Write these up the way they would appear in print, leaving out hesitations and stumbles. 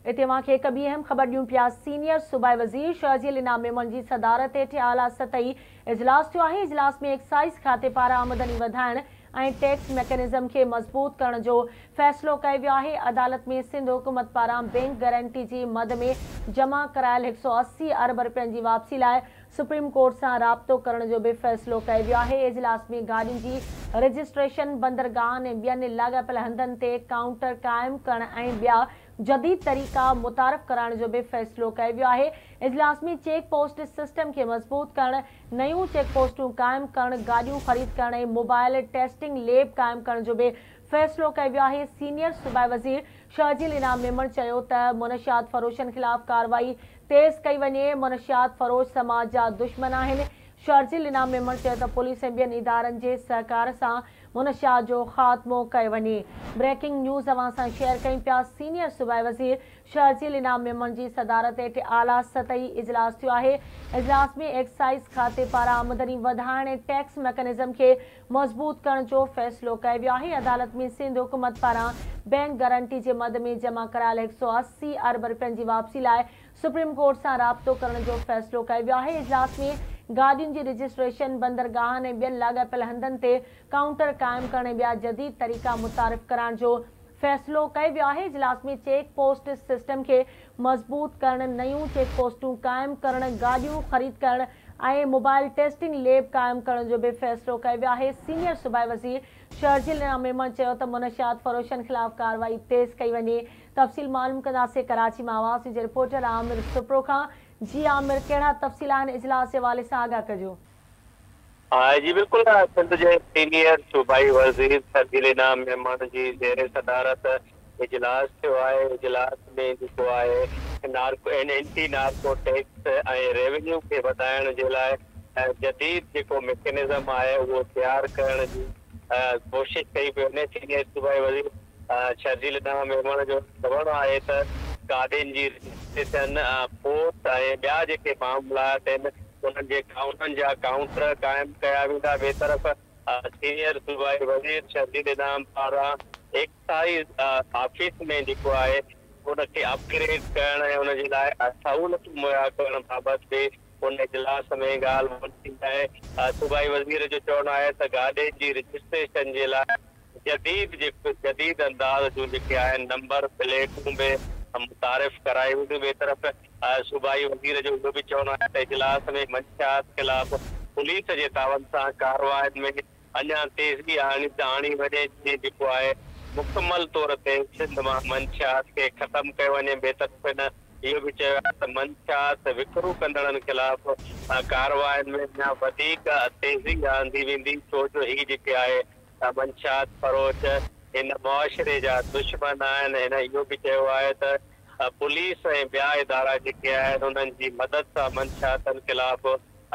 هتي اوهان کي هڪ ٻي اهم خبر ڏيون پيا، سينيئر صوبائي وزير شرجيل انعام ميمڻ جي صدارت هيٺ اعليٰ سطحي اجلاس ٿيو آهي. اجلاس ۾ ايڪسائيز کاتي پاران آمدني وڌائڻ ۽ ٽيڪس ميڪنزم کي مضبوط ڪرڻ جو فيصلو ڪيو ويو آهي. عدالت ۾ سنڌ حڪومت پاران بينڪ گارنٽي جي مد ۾ جمع ڪرايل 180 ارب رپين جي واپسي لاء سپريم ڪورٽ سان رابطو ڪرڻ جو به فيصلو ڪيو ويو آهي. اجلاس ۾ گاڏين جي رجسٽريشن، بندرگاهن ۽ ٻين لاڳاپيل هنڌن تي ڪائونٽر قائم ڪرڻ ۽ ٻيا جديد طريقا متعارف ڪرائڻ جو به فيصلو ڪيو ويو آهي. اجلاس ۾ چيڪ پوسٽ سسٽم کي مضبوط ڪرڻ، نيون چيڪ پوسٽون قائم ڪرڻ، گاڏيون خريد ڪرڻ ۽ موبائل ٽيسٽنگ ليب قائم ڪرڻ جو به فيصلو ڪيو ويو آهي. سينيئر صوبائي وزير شرجيل انعام ميمڻ چيو ته منشيات فروشن خلاف ڪارروائي تيز ڪئي وڃي، منشيات فروش سماج جا دشمن آهن. شرجيل انعام ميمڻ چيو ته پوليس ۽ ٻين ادارن جي سهڪار سان منشيات جو خاتمو ڪيو وڃي. بريڪنگ نيوز اوهان سان شيئر ڪيون پيا، سينيئر صوبائي وزير شرجيل انعام ميمڻ جي صدارت هيٺ اعليٰ سطحي اجلاس ٿيو آهي. اجلاس ۾ ايڪسائيز کاتي پاران آمدني وڌائڻ ۽ ٽيڪس ميڪنزم کي مضبوط ڪرڻ جو فيصلو ڪيو ويو آهي. عدالت ۾ سنڌ حڪومت پاران بينڪ گارنٽي جي مد ۾ جمع ڪرايل 180 ارب رپين جي واپسي لاء سپريم ڪورٽ سان رابطو ڪرڻ جو فيصلو ڪيو ويو آهي. اجلاس ۾ گاڏين جي رجسٽريشن، بندرگاهن ۽ ٻين لاڳاپيل هنڌن تي ڪائونٽر قائم ڪرڻ ۽ ٻيا جديد طريقا متعارف ڪرائڻ جو فيصلو ڪيو ويو آهي. اجلاس ۾ چيڪ پوسٽ سسٽم کي مضبوط ڪرڻ، نيون چيڪ پوسٽون قائم ڪرڻ، گاڏيون خريد ڪرڻ ۽ موبائل ٽيسٽنگ ليب قائم ڪرڻ جو به فيصلو ڪيو ويو آهي. سينيئر صوبائي وزير شرجيل انعام ميمڻ چيو ته منشيات فروشن خلاف ڪارروائي تيز ڪئي وڃي. تفصيل معلوم ڪنداسين ڪراچي مان آواز نيوز جي رپورٽر عامر سپرو کان. جي عامر ڪهڙا تفصيل آهن اجلاس جي حوالي سان آگاهه ڪجو. جي بلڪل سنڌ جي سينيئر صوبائي وزير شرجيل انعام ميمڻ جي زير صدارت اجلاس ٿيو آهي. اجلاس ۾ جيڪو آهي narco anti narco tax ۽ revenue کي وڌائڻ جي لاء جديد جيڪو ميڪنزم آهي اهو تيار ڪرڻ جي ڪوشش ڪئي پئي وڃي. سينيئر صوبائي وزير شرجيل انعام ميمڻ جو چوڻ آهي ته گاڏين جي رجسٽريشن، پورٽ ۽ ٻيا جيڪي معاملا آهن انهن جي انهن جا ڪائونٽر قائم ڪيا ويندا. ٻئي طرف سينيئر صوبائي وزير شرجيل انعام پاران ايڪسائيز آفيس ۾ جيڪو آهي ان کي اپ گريڊ ڪرڻ ۽ ان جي لاء سهولتون مهيا ڪرڻ بابت به ان اجلاس ۾ ڳالهه ٻولهه ٿي آهي. صوبائي وزير جو چوڻ آهي ته گاڏين جي رجسٽريشن جي لاء جديد جيڪو جديد انداز جون جيڪي آهن نمبر پليٽون به متعارف ڪرايون وينديون. ٻئي طرف صوبائي وزير جو اهو به چوڻ آهي ته اجلاس ۾ منشيات خلاف پوليس جي تعاون سان ڪاررواين ۾ اڃا تيزي آڻي وڃي جيئن جيڪو آهي مڪمل طور تي سنڌ مان منشيات کي ختم ڪيو وڃي. ٻئي طرف هن اهو به چيو آهي ته منشيات وڪرو ڪندڙن خلاف ڪاررواين ۾ اڃا وڌيڪ تيزي آندي ويندي ڇو جو هي جيڪي آهي منشيات فروش هن معاشري جا دشمن آهن. هن اهو به چيو آهي ته پوليس ۽ ٻيا ادارا جيڪي آهن انهن جي مدد سان منشياتن خلاف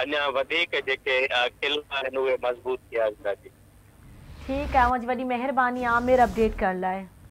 اڃا وڌيڪ جيڪي قلعا آهن اهي مضبوط ڪيا ويندا. جي. ٺيڪ آهي اوهان جي وڏي مهرباني عامر اپڊيٽ ڪرڻ لاء.